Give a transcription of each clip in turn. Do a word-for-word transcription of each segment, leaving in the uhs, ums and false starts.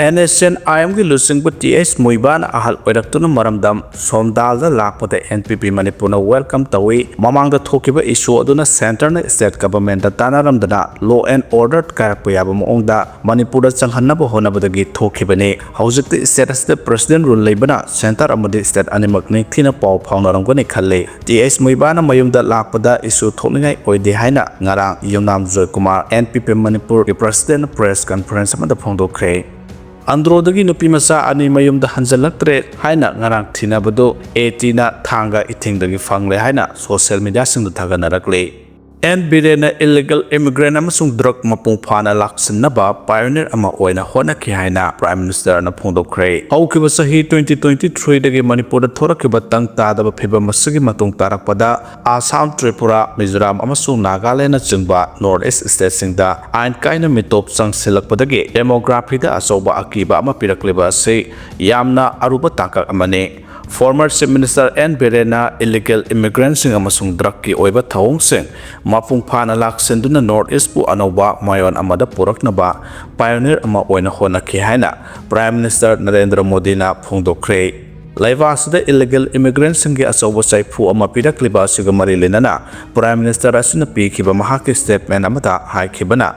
NSCN-IMꯒꯤ ꯂꯨꯆꯤꯡꯕ T H ꯃꯨꯏꯕꯥꯅ ꯑꯍꯜ ꯑꯣꯏꯔꯛꯇꯨꯅ ꯃꯔꯝꯗꯝ ꯁꯣꯝꯗꯥꯜꯗ ꯂꯥꯛꯄꯗ NPP ꯃꯅꯤꯄꯨꯔꯅ welcome ꯇꯧꯏ꯫ ꯃꯃꯥꯡꯗ ꯊꯣꯛꯈꯤꯕ issue ꯑꯗꯨꯅ centreꯅ state governmentꯇ ꯇꯥꯟꯅꯔꯝꯗꯅ law and order ꯀꯥꯏꯔꯛꯄ ꯌꯥꯕ ꯃꯑꯣꯡꯗ ꯃꯅꯤꯄꯨꯔꯗ ꯆꯪꯍꯟꯅꯕ ꯍꯣꯠꯅꯕꯗꯒꯤ ꯊꯣꯛꯈꯤꯕꯅꯤ꯫ ꯍꯧꯖꯤꯛꯇꯤ state ꯑꯁꯤꯗ president rule ꯂꯩꯕꯅ centre ꯑꯃꯗꯤ state ꯑꯅꯤꯃꯛ ꯅꯤꯡꯊꯤꯅ ꯄꯥꯎ ꯐꯥꯎꯅꯔꯝꯒꯅꯤ ꯈꯜꯂꯤ꯫ ꯇꯤ ꯑꯩꯆ ꯃꯨꯏꯕꯥꯅ ꯃꯌꯨꯝꯗ ꯂꯥꯛꯄꯗ issue ꯊꯣꯛꯅꯤꯡꯉꯥꯏ ꯑꯣꯏꯗꯦ ꯍꯥꯏꯅ ꯉꯔꯥꯡ ꯌꯨꯝꯅꯥꯝ ꯖꯣꯏꯀꯨꯃꯥꯔ, NPP ꯃꯅꯤꯄꯨꯔꯒꯤ presidentꯅ press conference ꯑꯃꯗ ꯐꯣꯡꯗꯣꯛꯈ꯭ꯔꯦ꯫ ꯑꯟꯗ꯭ꯔꯣꯗꯒꯤ ꯅꯨꯄꯤ ꯃꯆꯥ ꯑꯅꯤ ꯃꯌꯨꯝꯗ ꯍꯟꯖꯤꯜꯂꯛꯇ꯭ꯔꯦ ꯍꯥꯏꯅ ꯉꯔꯥꯡ ꯊꯤꯅꯕꯗꯨ ATꯅ ꯊꯥꯡꯒ ꯏꯊꯤꯡꯗꯒꯤ ꯐꯪꯂꯦ ꯍꯥꯏꯅ social mediaꯁꯤꯡꯗ ꯊꯥꯒꯠꯅꯔꯛꯂꯤ꯫ ꯑꯦꯟ ꯕꯤꯔꯦꯟꯅ illegal immigrant ꯑꯃꯁꯨꯡ drug ꯃꯄꯨꯡ ꯐꯥꯅ ꯂꯥꯛꯁꯤꯟꯅꯕ pioneer ꯑꯃ ꯑꯣꯏꯅ ꯍꯣꯠꯅꯈꯤ ꯍꯥꯏꯅ Prime Ministerꯅ ꯐꯣꯡꯗꯣꯛꯈ꯭ꯔꯦ꯫ ꯍꯧꯈꯤꯕ ꯆꯍꯤ twenty twenty threeꯗꯒꯤ ꯃꯅꯤꯄꯨꯔꯗ ꯊꯣꯔꯛꯈꯤꯕ ꯇꯪ ꯇꯥꯗꯕ ꯐꯤꯚꯝ ꯑꯁꯤꯒꯤ ꯃꯇꯨꯡ ꯇꯥꯔꯛꯄꯗ ꯑꯥꯁꯥꯝ, ꯇ꯭ꯔꯤꯄꯨꯔꯥ, ꯃꯤꯖꯣꯔꯥꯝ ꯑꯃꯁꯨꯡ ꯅꯥꯒꯥꯂꯦꯟꯗꯅꯆꯤꯡꯕ North East stateꯁꯤꯡꯗ ꯑꯥꯏꯟ ꯀꯥꯏꯅ ꯃꯤꯇꯣꯞ ꯆꯪꯁꯤꯜꯂꯛꯄꯗꯒꯤ demographyꯗ ꯑꯆꯧꯕ ꯑꯀꯤꯕ ꯑꯃ ꯄꯤꯔꯛꯂꯤꯕ ꯑꯁꯤ ꯌꯥꯝꯅ ꯑꯔꯨꯕ ꯇꯥꯡꯀꯛ ꯑꯃꯅꯤ꯫ Former Chief Minister ꯑꯦꯟ ꯕꯤꯔꯦꯟꯅ illegal immigrantꯁꯤꯡ ꯑꯃꯁꯨꯡ drugꯀꯤ ꯑꯣꯏꯕ ꯊꯧꯑꯣꯡꯁꯤꯡ ꯃꯄꯨꯡ ꯐꯥꯅ ꯂꯥꯛꯁꯤꯟꯗꯨꯅ North Eastꯄꯨ ꯑꯅꯧꯕ ꯃꯥꯏꯑꯣꯟ ꯑꯃꯗ ꯄꯨꯔꯛꯅꯕ pioneer ꯑꯃ ꯑꯣꯏꯅ ꯍꯣꯠꯅꯈꯤ ꯍꯥꯏꯅ Prime Minister ꯅꯔꯦꯟꯗ꯭ꯔ ꯃꯣꯗꯤꯅ ꯐꯣꯡꯗꯣꯛꯈ꯭ꯔꯦ꯫ ꯂꯩꯕꯥꯛ ꯑꯁꯤꯗ illegal immigrantꯁꯤꯡꯒꯤ ꯑꯆꯧꯕ ꯆꯩꯐꯨ ꯑꯃ ꯄꯤꯔꯛꯂꯤꯕ ꯑꯁꯤꯒ ꯃꯔꯤ ꯂꯩꯅꯅ Prime Minister ꯑꯁꯤꯅ ꯄꯤꯈꯤꯕ ꯃꯍꯥꯛꯀꯤ statement ꯑꯃꯗ ꯍꯥꯏꯈꯤꯕꯅ,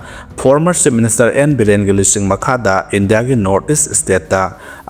Former Chief Minister ꯑꯦꯟ ꯕꯤꯔꯦꯟꯒꯤ ꯂꯨꯆꯤꯡ ꯃꯈꯥꯗ ꯏꯟꯗꯤꯌꯥꯒꯤ North East stateꯇ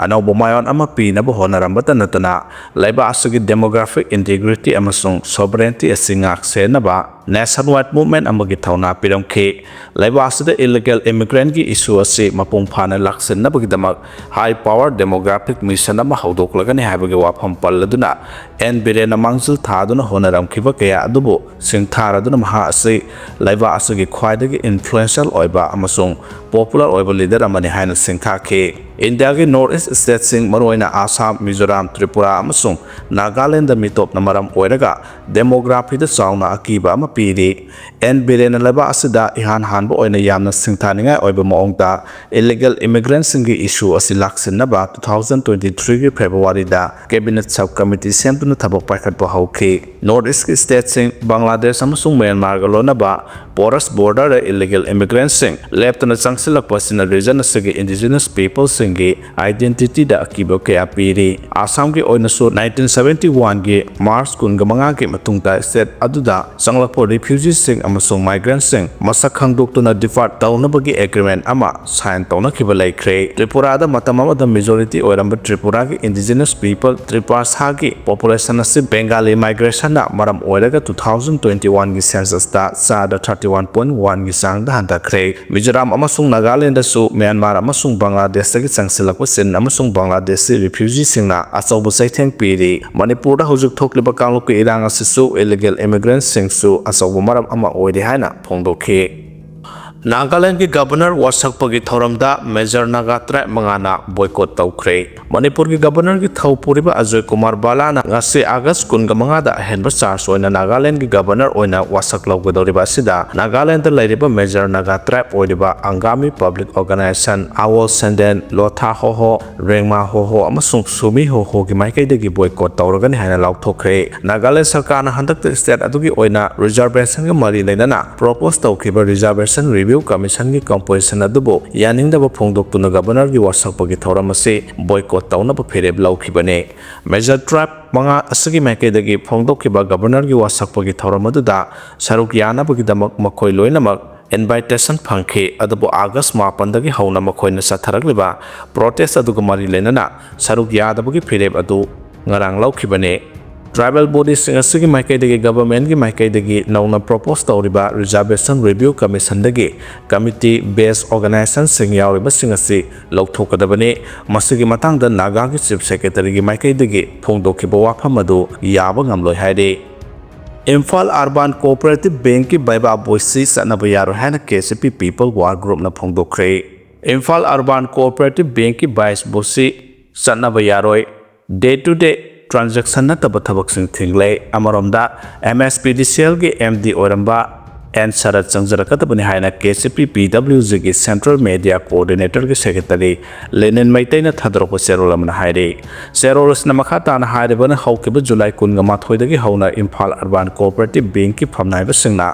ꯑꯅꯧꯕ ꯃꯥꯏꯑꯣꯟ ꯑꯃ ꯄꯤꯅꯕ ꯍꯣꯠꯅꯔꯝꯕꯇ ꯅꯠꯇꯅ, ꯂꯩꯕꯥꯛ ꯑꯁꯤꯒꯤ demographic integrity ꯑꯃꯁꯨꯡ sovereignty ꯑꯁꯤ ꯉꯥꯛ ꯁꯦꯟꯅꯕ nationwide movement ꯑꯃꯒꯤ ꯊꯧꯅꯥ ꯄꯤꯔꯝꯈꯤ꯫ ꯂꯩꯕꯥꯛ ꯑꯁꯤꯗ illegal immigrantꯀꯤ issue ꯑꯁꯤ ꯃꯄꯨꯡ ꯐꯥꯅ ꯂꯥꯛꯁꯤꯟꯅꯕꯒꯤꯗꯃꯛ high power demographic mission ꯑꯃ ꯍꯧꯗꯣꯛꯂꯒꯅꯤ ꯍꯥꯏꯕꯒꯤ ꯋꯥꯐꯝ ꯄꯜꯂꯗꯨꯅ, ꯑꯦꯟ ꯕꯤꯔꯦꯟꯅ ꯃꯥꯡꯖꯤꯜ ꯊꯥꯗꯨꯅ ꯍꯣꯠꯅꯔꯝꯈꯤꯕ ꯀꯌꯥ ꯑꯗꯨꯕꯨ ꯁꯤꯡꯊꯥꯔꯗꯨꯅ ꯃꯍꯥꯛ ꯑꯁꯤ ꯂꯩꯕꯥꯛ ꯑꯁꯤꯒꯤ ꯈ꯭ꯋꯥꯏꯗꯒꯤ influential ꯑꯣꯏꯕ ꯑꯃꯁꯨꯡ popular ꯑꯣꯏꯕ leader ꯑꯃꯅꯤ ꯍꯥꯏꯅ ꯁꯤꯡꯊꯥꯈꯤ꯫ ꯏꯟꯗꯤꯌꯥꯒꯤ North East stateꯁꯤꯡ, ꯃꯔꯨꯑꯣꯏꯅ ꯑꯥꯁꯥꯝ, ꯃꯤꯖꯣꯔꯥꯝ, ꯇ꯭ꯔꯤꯄꯨꯔꯥ ꯑꯃꯁꯨꯡ ꯅꯥꯒꯥꯂꯦꯟꯗ ꯃꯤꯇꯣꯞꯅ ꯃꯔꯝ ꯑꯣꯏꯔꯒ demographyꯗ ꯆꯥꯎꯅ ꯑꯀꯤꯕ ꯑꯃ ꯄꯤꯔꯤ꯫ ꯑꯦꯟ ꯕꯤꯔꯦꯟꯅ ꯂꯩꯕꯥꯛ ꯑꯁꯤꯗ ꯏꯍꯥꯟ ꯍꯥꯟꯕ ꯑꯣꯏꯅ ꯌꯥꯝꯅ ꯁꯤꯡꯊꯥꯅꯤꯡꯉꯥꯏ ꯑꯣꯏꯕ ꯃꯑꯣꯡꯗ illegal immigrantꯁꯤꯡꯒꯤ issue ꯑꯁꯤ ꯂꯥꯛꯁꯤꯟꯅꯕ two thousand twenty threeꯒꯤ Februaryꯗ cabinet sub committee ꯁꯦꯝꯗꯨꯅ ꯊꯕꯛ ꯄꯥꯏꯈꯠꯄ ꯍꯧꯈꯤ꯫ North Eastꯀꯤ stateꯁꯤꯡ, ꯕꯪꯒ꯭ꯂꯥꯗꯦꯁ ꯑꯃꯁꯨꯡ ꯃ꯭ꯌꯥꯟꯃꯥꯔꯒ ꯂꯣꯟꯅꯕ porous border illegal immigrantꯁꯤꯡ ꯂꯦꯞꯇꯅ ꯆꯪꯁꯤꯜꯂꯛꯄ ꯑꯁꯤꯅ region ꯑꯁꯤꯒꯤ indigenous peopleꯁꯤꯡꯒꯤ identityꯗ ꯑꯀꯤꯕ ꯀꯌꯥ ꯄꯤꯔꯤ꯫ ꯑꯁꯥꯝꯒꯤ ꯑꯣꯏꯅꯁꯨ nineteen seventy oneꯒꯤ March ꯀꯨꯟꯒ ꯃꯉꯥꯒꯤ ꯃꯇꯨꯡꯗ state ꯑꯗꯨꯗ ꯆꯪꯂꯛꯄ refugeeꯁꯤꯡ ꯑꯃꯁꯨꯡ migrantꯁꯤꯡ ꯃꯁꯛ ꯈꯪꯗꯣꯛꯇꯨꯅ deport ꯇꯧꯅꯕꯒꯤ agreement ꯑꯃ sign ꯇꯧꯅꯈꯤꯕ ꯂꯩꯈ꯭ꯔꯦ꯫ ꯇ꯭ꯔꯤꯄꯨꯔꯥꯗ ꯃꯇꯝ ꯑꯃꯗ majority ꯑꯣꯏꯔꯝꯕ ꯇ꯭ꯔꯤꯄꯨꯔꯥꯒꯤ indigenous people ꯇ꯭ꯔꯤꯄꯥꯁꯥꯒꯤ population ꯑꯁꯤ Bengali migrationꯅ ꯃꯔꯝ ꯑꯣꯏꯔꯒ two thousand twenty oneꯒꯤ censusꯇ ꯆꯥꯗ thirty one point oneꯒꯤ ꯆꯥꯡꯗ ꯍꯟꯊꯈ꯭ꯔꯦ꯫ ꯃꯤꯖꯣꯔꯥꯝ ꯑꯃꯁꯨꯡ ꯅꯥꯒꯥꯂꯦꯟꯗꯁꯨ ꯃ꯭ꯌꯥꯟꯃꯥꯔ ꯑꯃꯁꯨꯡ ꯕꯪꯒ꯭ꯂꯥꯗꯦꯁꯇꯒꯤ ꯆꯪꯁꯤꯜꯂꯛꯄ ꯆꯤꯟ ꯑꯃꯁꯨꯡ ꯕꯪꯒ꯭ꯂꯥꯗꯦꯁꯤ refugeeꯁꯤꯡꯅ ꯑꯆꯧꯕ ꯆꯩꯊꯦꯡ ꯄꯤꯔꯤ꯫ ꯃꯅꯤꯄꯨꯔꯗ ꯍꯧꯖꯤꯛ ꯊꯣꯛꯂꯤꯕ ꯀꯥꯡꯂꯨꯞꯀꯤ ꯏꯔꯥꯡ ꯑꯁꯤꯁꯨ illegal immigrantꯁꯤꯡꯁꯨ ꯑꯆꯧꯕ ꯃꯔꯝ ꯑꯃ ꯑꯣꯏꯔꯤ ꯍꯥꯏꯅ ꯐꯣꯡꯗꯣꯛꯈꯤ꯫ ꯅꯥꯒꯥꯂꯦꯟꯗꯒꯤ governor ꯋꯥꯁꯛꯄꯒꯤ ꯊꯧꯔꯝꯗ major ꯅꯥꯒꯥ tribe ꯃꯉꯥꯅ boycott ꯇꯧꯈ꯭ꯔꯦ꯫ ꯃꯅꯤꯄꯨꯔꯒꯤ governorꯒꯤ ꯊꯧ ꯄꯨꯔꯤꯕ ꯑꯖꯣꯏ ꯀꯨꯃꯥꯔ ꯕꯥꯂꯥꯅ ꯉꯁꯤ August ꯀꯨꯟꯒ ꯃꯉꯥꯗ ꯑꯍꯦꯟꯕ charge ꯑꯣꯏꯅ ꯅꯥꯒꯥꯂꯦꯟꯗꯒꯤ governor ꯑꯣꯏꯅ ꯋꯥꯁꯛ ꯂꯧꯒꯗꯧꯔꯤꯕ ꯑꯁꯤꯗ ꯅꯥꯒꯥꯂꯦꯟꯗ ꯂꯩꯔꯤꯕ major ꯅꯥꯒꯥ tribe ꯑꯣꯏꯔꯤꯕ ꯑꯪꯒꯥꯃꯤ public organisation, ꯑꯋꯣꯜ ꯁꯦꯟꯗꯦꯟ, ꯂꯣꯊꯥ ꯍꯣꯍꯣ, ꯔꯦꯡꯃꯥ ꯍꯣꯍꯣ ꯑꯃꯁꯨꯡ ꯁꯨꯃꯤ ꯍꯣꯍꯣꯒꯤ ꯃꯥꯏꯀꯩꯗꯒꯤ boycott ꯇꯧꯔꯒꯅꯤ ꯍꯥꯏꯅ ꯂꯥꯎꯊꯣꯛꯈ꯭ꯔꯦ꯫ ꯅꯥꯒꯥꯂꯦꯟ ꯁꯔꯀꯥꯔꯅ ꯍꯟꯗꯛꯇ state ꯑꯗꯨꯒꯤ ꯑꯣꯏꯅ reservationꯒ ꯃꯔꯤ ꯂꯩꯅꯅ propose ꯇꯧꯈꯤꯕ Reservation Review Commissionꯒꯤ composition ꯑꯗꯨꯕꯨ ꯌꯥꯅꯤꯡꯗꯕ ꯐꯣꯡꯗꯣꯛꯇꯨꯅ governorꯒꯤ ꯋꯥꯁꯛꯄꯒꯤ ꯊꯧꯔꯝ ꯑꯁꯤ boycott ꯇꯧꯅꯕ ꯐꯤꯔꯦꯞ ꯂꯧꯈꯤꯕꯅꯤ꯫ Major tribe ꯃꯉꯥ ꯑꯁꯤꯒꯤ ꯃꯥꯏꯀꯩꯗꯒꯤ ꯐꯣꯡꯗꯣꯛꯈꯤꯕ governorꯒꯤ ꯋꯥꯁꯛꯄꯒꯤ ꯊꯧꯔꯝ ꯑꯗꯨꯗ ꯁꯔꯨꯛ ꯌꯥꯅꯕꯒꯤꯗꯃꯛ ꯃꯈꯣꯏ ꯂꯣꯏꯅꯃꯛ invitation ꯐꯪꯈꯤ, ꯑꯗꯨꯕꯨ August ꯃꯥꯄꯟꯗꯒꯤ ꯍꯧꯅ ꯃꯈꯣꯏꯅ ꯆꯠꯊꯔꯛꯂꯤꯕ protest ꯑꯗꯨꯒ ꯃꯔꯤ ꯂꯩꯅꯅ ꯁꯔꯨꯛ ꯌꯥꯗꯕꯒꯤ ꯐꯤꯔꯦꯞ ꯑꯗꯨ ꯉꯔꯥꯡ ꯂꯧꯈꯤꯕꯅꯤ꯫ Tribal bodyꯁꯤꯡ ꯑꯁꯤꯒꯤ ꯃꯥꯏꯀꯩꯗꯒꯤ governmentꯀꯤ ꯃꯥꯏꯀꯩꯗꯒꯤ ꯅꯧꯅ propose ꯇꯧꯔꯤꯕ Reservation Review Commissionꯗꯒꯤ committee based organisationꯁꯤꯡ ꯌꯥꯎꯔꯤꯕꯁꯤꯡ ꯑꯁꯤ ꯂꯧꯊꯣꯛꯀꯗꯕꯅꯤ꯫ ꯃꯁꯤꯒꯤ ꯃꯇꯥꯡꯗ ꯅꯥꯒꯥꯒꯤ Chief Secretaryꯒꯤ ꯃꯥꯏꯀꯩꯗꯒꯤ ꯐꯣꯡꯗꯣꯛꯈꯤꯕ ꯋꯥꯐꯝ ꯑꯗꯨ ꯌꯥꯕ ꯉꯝꯂꯣꯏ ꯍꯥꯏꯔꯤ꯫ ꯏꯝꯐꯥꯜ Urban Cooperative Bankꯀꯤ ꯕꯥꯏꯕꯥ ꯕꯣꯏꯁꯤ ꯆꯠꯅꯕ ꯌꯥꯔꯣꯏ ꯍꯥꯏꯅ KCP People War Groupꯅ ꯐꯣꯡꯗꯣꯛꯈ꯭ꯔꯦ꯫ ꯏꯝꯐꯥꯜ Urban Cooperative Bankꯀꯤ ꯕꯥꯏꯁ ꯕꯣꯏꯁꯤ ꯆꯠꯅꯕ ꯌꯥꯔꯣꯏ꯫ Day to day transaction ꯅꯠꯇꯕ ꯊꯕꯛꯁꯤꯡ ꯊꯤꯡꯂꯦ꯫ ꯑꯃꯔꯣꯝꯗ MSPDCLꯒꯤ MD ꯑꯣꯏꯔꯝꯕ N ꯁꯔꯠ ꯆꯪꯖꯔꯛꯀꯗꯕꯅꯤ ꯍꯥꯏꯅ KCP PWGꯒꯤ Central Media Coordinatorꯒꯤ Secretary ꯂꯦꯅꯤꯟ ꯃꯩꯇꯩꯅ ꯊꯥꯗꯣꯔꯛꯄ ꯆꯦꯔꯣꯜ ꯑꯃꯅ ꯍꯥꯏꯔꯤ꯫ ꯆꯦꯔꯣꯜ ꯑꯁꯤꯅ ꯃꯈꯥ ꯇꯥꯅ ꯍꯥꯏꯔꯤꯕꯅ ꯍꯧꯈꯤꯕ July ꯀꯨꯟꯒ ꯃꯥꯊꯣꯏꯗꯒꯤ ꯍꯧꯅ ꯏꯝꯐꯥꯜ Urban Cooperative Bankꯀꯤ ꯐꯝꯅꯥꯏꯕꯁꯤꯡꯅ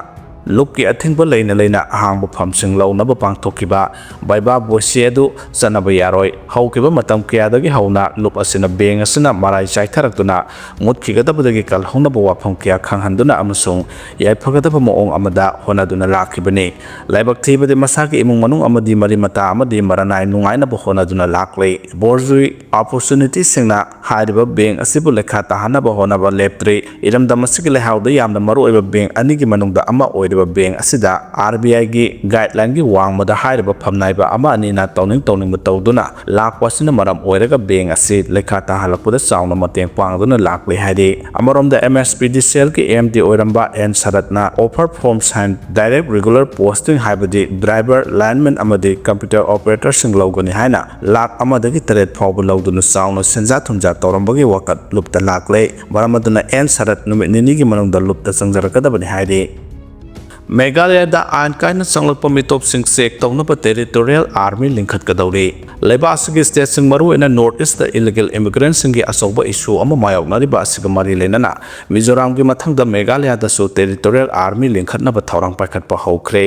ꯂꯨꯞꯀꯤ ꯑꯊꯤꯡꯕ ꯂꯩꯅ ꯂꯩꯅ ꯑꯍꯥꯡꯕ ꯐꯝꯁꯤꯡ ꯂꯧꯅꯕ ꯄꯥꯡꯊꯣꯛꯈꯤꯕ ꯕꯥꯏꯕꯥ ꯕꯣꯏꯁꯦ ꯑꯗꯨ ꯆꯠꯅꯕ ꯌꯥꯔꯣꯏ꯫ ꯍꯧꯈꯤꯕ ꯃꯇꯝ ꯀꯌꯥꯗꯒꯤ ꯍꯧꯅ ꯂꯨꯞ ꯑꯁꯤꯅ ꯕꯦꯡ ꯑꯁꯤꯅ ꯃꯔꯥꯏ ꯆꯥꯏꯊꯔꯛꯇꯨꯅ ꯃꯨꯠꯈꯤꯒꯗꯕꯗꯒꯤ ꯀꯜꯍꯧꯅꯕ ꯋꯥꯐꯝ ꯀꯌꯥ ꯈꯪꯍꯟꯗꯨꯅ ꯑꯃꯁꯨꯡ ꯌꯥꯏꯐꯒꯗꯕ ꯃꯑꯣꯡ ꯑꯃꯗ ꯍꯣꯠꯅꯗꯨꯅ ꯂꯥꯛꯈꯤꯕꯅꯤ꯫ ꯂꯥꯏꯕꯛ ꯊꯤꯕꯗꯤ ꯃꯁꯥꯒꯤ ꯏꯃꯨꯡ ꯃꯅꯨꯡ ꯑꯃꯗꯤ ꯃꯔꯤ ꯃꯇꯥ ꯑꯃꯗꯤ ꯃꯔꯅꯥꯏ ꯅꯨꯡꯉꯥꯏꯅꯕ ꯍꯣꯠꯅꯗꯨꯅ ꯂꯥꯛꯂꯤ꯫ ꯕꯣꯔꯖꯨꯏ ꯑꯣꯄꯣꯔꯆꯨꯅꯤꯇꯤꯁꯤꯡꯅ ꯍꯥꯏꯔꯤꯕ ꯕꯦꯡ ꯑꯁꯤꯕꯨ ꯂꯩꯈꯥ ꯇꯥꯍꯟꯅꯕ ꯍꯣꯠꯅꯕ ꯂꯦꯞꯇ꯭ꯔꯤ꯫ ꯏꯔꯝꯗꯝ ꯑꯁꯤꯒꯤ ꯂꯩꯍꯥꯎꯗ ꯌꯥꯝꯅ ꯃꯔꯨꯑꯣꯏꯕ ꯕꯦꯡ ꯑꯅꯤꯒꯤ ꯃꯅꯨꯡꯗ ꯑꯃ ꯑꯣꯏꯔꯤꯕ ꯕꯦꯡ ꯑꯁꯤꯗ ꯑꯥꯔ ꯕꯤ ꯑꯥꯏꯒꯤ ꯒꯥꯏꯗꯂꯥꯏꯟꯒꯤ ꯋꯥꯡꯃꯗ ꯍꯥꯏꯔꯤꯕ ꯐꯝꯅꯥꯏꯕ ꯑꯃ ꯑꯅꯤꯅ ꯇꯧꯅꯤꯡ ꯇꯧꯅꯤꯡꯕ ꯇꯧꯗꯨꯅ ꯂꯥꯛꯄ ꯑꯁꯤꯅ ꯃꯔꯝ ꯑꯣꯏꯔꯒ ꯕꯦꯡ ꯑꯁꯤ ꯂꯩꯈꯥ ꯇꯥꯍꯜꯂꯛꯄꯗ ꯆꯥꯎꯅ ꯃꯇꯦꯡ ꯄꯥꯡꯗꯨꯅ ꯂꯥꯛꯂꯤ ꯍꯥꯏꯔꯤ꯫ ꯑꯃꯔꯣꯝꯗ ꯑꯦꯝ ꯑꯦꯁ ꯄꯤ ꯗꯤ ꯁꯤ ꯑꯦꯜꯒꯤ ꯑꯦꯝ ꯗꯤ ꯑꯣꯏꯔꯝꯕ ꯑꯦꯟ ꯁꯔꯠꯅ offer from sign direct regular posting ꯍꯥꯏꯕꯗꯤ ꯗ꯭ꯔꯥꯏꯚꯔ, ꯂꯥꯏꯟꯃꯦꯟ ꯑꯃꯗꯤ ꯀꯝꯄ꯭ꯌꯨꯇꯔ ꯑꯣꯄꯔꯦꯇꯔꯁꯤꯡ ꯂꯧꯒꯅꯤ ꯍꯥꯏꯅ ꯂꯥꯈ ꯑꯃꯗꯒꯤ ꯇꯔꯦꯠ ꯐꯥꯎꯕ ꯂꯧꯗꯨꯅ ꯆꯥꯎꯅ ꯁꯦꯟꯖꯥ ꯊꯨꯝꯖꯥ ꯇꯧꯔꯝꯕꯒꯤ ꯋꯥꯀꯠ ꯂꯨꯞꯇ ꯂꯥꯛꯂꯦ꯫ ꯃꯔꯝ ꯑꯗꯨꯅ ꯑꯦꯟ ꯁꯔꯠ ꯅꯨꯃꯤꯠ ꯅꯤꯅꯤꯒꯤ ꯃꯅꯨꯡꯗ ꯂꯨꯞꯇ ꯆꯪꯖꯔꯛꯀꯗꯕꯅꯤ ꯍꯥꯏꯔꯤ꯫ ꯃꯦꯘꯥꯂꯌꯥꯗ ꯑꯥꯏꯟ ꯀꯥꯏꯅ ꯆꯪꯂꯛꯄ ꯃꯤꯇꯣꯞꯁꯤꯡ ꯆꯦꯛ ꯇꯧꯅꯕ ꯇꯦꯔꯤꯇꯣꯔꯤꯌꯦꯜ ꯑꯥꯔꯃꯤ ꯂꯤꯡꯈꯠꯀꯗꯧꯔꯤ꯫ ꯂꯩꯕꯥꯛ ꯑꯁꯤꯒꯤ ꯁ꯭ꯇꯦꯠꯁꯤꯡ, ꯃꯔꯨꯑꯣꯏꯅ ꯅꯣꯔꯠ ꯏꯁꯇ ꯏꯂꯤꯒꯦꯜ ꯏꯃꯤꯒ꯭ꯔꯦꯟꯠꯁꯤꯡꯒꯤ ꯑꯆꯧꯕ ꯏꯁꯨ ꯑꯃ ꯃꯥꯌꯣꯛꯅꯔꯤꯕ ꯑꯁꯤꯒ ꯃꯔꯤ ꯂꯩꯅꯅ ꯃꯤꯖꯣꯔꯥꯝꯒꯤ ꯃꯊꯪꯗ ꯃꯦꯘꯥꯂꯌꯥꯗꯁꯨ ꯇꯦꯔꯤꯇꯣꯔꯤꯌꯦꯜ ꯑꯥꯔꯃꯤ ꯂꯤꯡꯈꯠꯅꯕ ꯊꯧꯔꯥꯡ ꯄꯥꯏꯈꯠꯄ ꯍꯧꯈ꯭ꯔꯦ꯫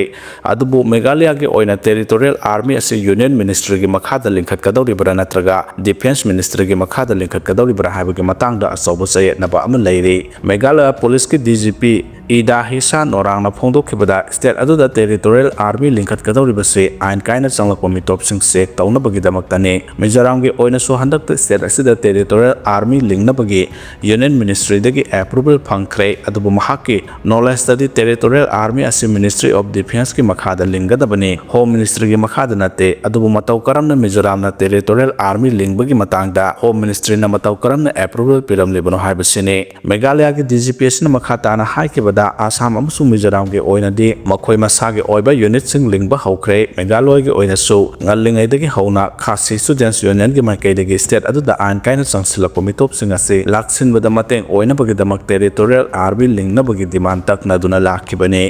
ꯑꯗꯨꯕꯨ ꯃꯦꯘꯥꯂꯌꯥꯒꯤ ꯑꯣꯏꯅ ꯇꯦꯔꯤꯇꯣꯔꯤꯌꯦꯜ ꯑꯥꯔꯃꯤ ꯑꯁꯤ ꯌꯨꯅꯤꯌꯟ ꯃꯤꯅꯤꯁꯇ꯭ꯔꯤꯒꯤ ꯃꯈꯥꯗ ꯂꯤꯡꯈꯠꯀꯗꯧꯔꯤꯕ꯭ꯔꯥ ꯅꯠꯇ꯭ꯔꯒ ꯗꯤꯐꯦꯟꯁ ꯃꯤꯅꯤꯁꯇ꯭ꯔꯤꯒꯤ ꯃꯈꯥꯗ ꯂꯤꯡꯈꯠꯀꯗꯧꯔꯤꯕ꯭ꯔꯥ ꯍꯥꯏꯕꯒꯤ ꯃꯇꯥꯡꯗ ꯑꯆꯧꯕ ꯆꯌꯦꯠꯅꯕ ꯑꯃ ꯂꯩꯔꯤ꯫ ꯃꯦꯘꯥꯂꯌꯥ ꯄꯨꯂꯤꯁꯀꯤ ꯗꯤ ꯖꯤ ꯄꯤ ꯏꯗꯥ ꯍꯤꯁꯥ ꯅꯣꯔꯥꯡꯅ ꯐꯣꯡꯗꯣꯛꯈꯤꯕꯗ, ꯁ꯭ꯇꯦꯠ ꯑꯗꯨꯗ ꯇꯦꯔꯤꯇꯣꯔꯤꯌꯦꯜ ꯑꯥꯔꯃꯤ ꯂꯤꯡꯈꯠꯀꯗꯧꯔꯤꯕꯁꯤ ꯑꯥꯏꯟ ꯀꯥꯏꯅ ꯆꯪꯂꯛꯄ ꯃꯤꯇꯣꯞꯁꯤꯡ ꯆꯦꯛ ꯇꯧꯅꯕꯒꯤꯗꯃꯛꯇꯅꯤ꯫ ꯃꯤꯖꯣꯔꯥꯝꯒꯤ ꯑꯣꯏꯅꯁꯨ ꯍꯟꯗꯛꯇ ꯁ꯭ꯇꯦꯠ ꯑꯁꯤꯗ ꯇꯦꯔꯤꯇꯣꯔꯤꯌꯦꯜ ꯑꯥꯔꯃꯤ ꯂꯤꯡꯅꯕꯒꯤ ꯌꯨꯅꯤꯌꯟ ꯃꯤꯅꯤꯁꯇ꯭ꯔꯤꯗꯒꯤ ꯑꯦꯄ꯭ꯔꯨꯕꯦꯜ ꯐꯪꯈ꯭ꯔꯦ꯫ ꯑꯗꯨꯕꯨ ꯃꯍꯥꯛꯀꯤ ꯅꯣꯂꯦꯖꯇꯗꯤ ꯇꯦꯔꯤꯇꯣꯔꯤꯌꯦꯜ ꯑꯥꯔꯃꯤ ꯑꯁꯤ ꯃꯤꯅꯤꯁꯇ꯭ꯔꯤ ꯑꯣꯐ ꯗꯤꯐꯦꯟꯁꯀꯤ ꯃꯈꯥꯗ ꯂꯤꯡꯒꯗꯕꯅꯤ, ꯍꯣꯝ ꯃꯤꯅꯤꯁꯇ꯭ꯔꯤꯒꯤ ꯃꯈꯥꯗ ꯅꯠꯇꯦ꯫ ꯑꯗꯨꯕꯨ ꯃꯇꯧ ꯀꯔꯝꯅ ꯃꯤꯖꯣꯔꯥꯝꯅ ꯇꯦꯔꯤꯇꯣꯔꯤꯌꯦꯜ ꯑꯥꯔꯃꯤ ꯂꯤꯡꯕꯒꯤ ꯃꯇꯥꯡꯗ ꯍꯣꯝ ꯃꯤꯅꯤꯁꯇ꯭ꯔꯤꯅ ꯃꯇꯧ ꯀꯔꯝꯅ ꯑꯦꯄ꯭ꯔꯨꯕꯦꯜ ꯄꯤꯔꯝꯂꯤꯕꯅꯣ ꯍꯥꯏꯕꯁꯤꯅꯤ꯫ ꯃꯦꯘꯥꯂꯌꯥꯒꯤ ꯗꯤ ꯖꯤ ꯄꯤ ꯑꯁꯤꯅ ꯃꯈꯥ ꯇꯥꯅ ꯍꯥꯏꯈꯤꯕꯗ, ꯑꯁꯥꯝ ꯑꯃꯁꯨꯡ ꯃꯤꯖꯣꯔꯥꯝꯒꯤ ꯑꯣꯏꯅꯗꯤ ꯃꯈꯣꯏ ꯃꯁꯥꯒꯤ ꯑꯣꯏꯕ ꯌꯨꯅꯤꯠꯁꯤꯡ ꯂꯤꯡꯕ ꯍꯧꯈ꯭ꯔꯦ꯫ ꯃꯦꯘꯥꯂꯌꯒꯤ ꯑꯣꯏꯅꯁꯨ ꯉꯜꯂꯤꯉꯩꯗꯒꯤ ꯍꯧꯅ ꯈꯥꯁꯤ ꯁ꯭ꯇꯨꯗꯦꯟꯠꯁ ꯌꯨꯅꯤꯌꯟꯒꯤ ꯃꯥꯏꯀꯩꯗꯒꯤ ꯁ꯭ꯇꯦꯠ ꯑꯗꯨꯗ ꯑꯥꯏꯟ ꯀꯥꯏꯅ ꯆꯪꯁꯤꯜꯂꯛꯄ ꯃꯤꯇꯣꯞꯁꯤꯡ ꯑꯁꯤ ꯂꯥꯛꯁꯤꯟꯕꯗ ꯃꯇꯦꯡ ꯑꯣꯏꯅꯕꯒꯤꯗꯃꯛ ꯇꯦꯔꯤꯇꯣꯔꯤꯌꯦꯜ ꯑꯥꯔꯃꯤ ꯂꯤꯡꯅꯕꯒꯤ ꯗꯤꯃꯥꯟ ꯇꯛꯅꯗꯨꯅ ꯂꯥꯛꯈꯤꯕꯅꯤ꯫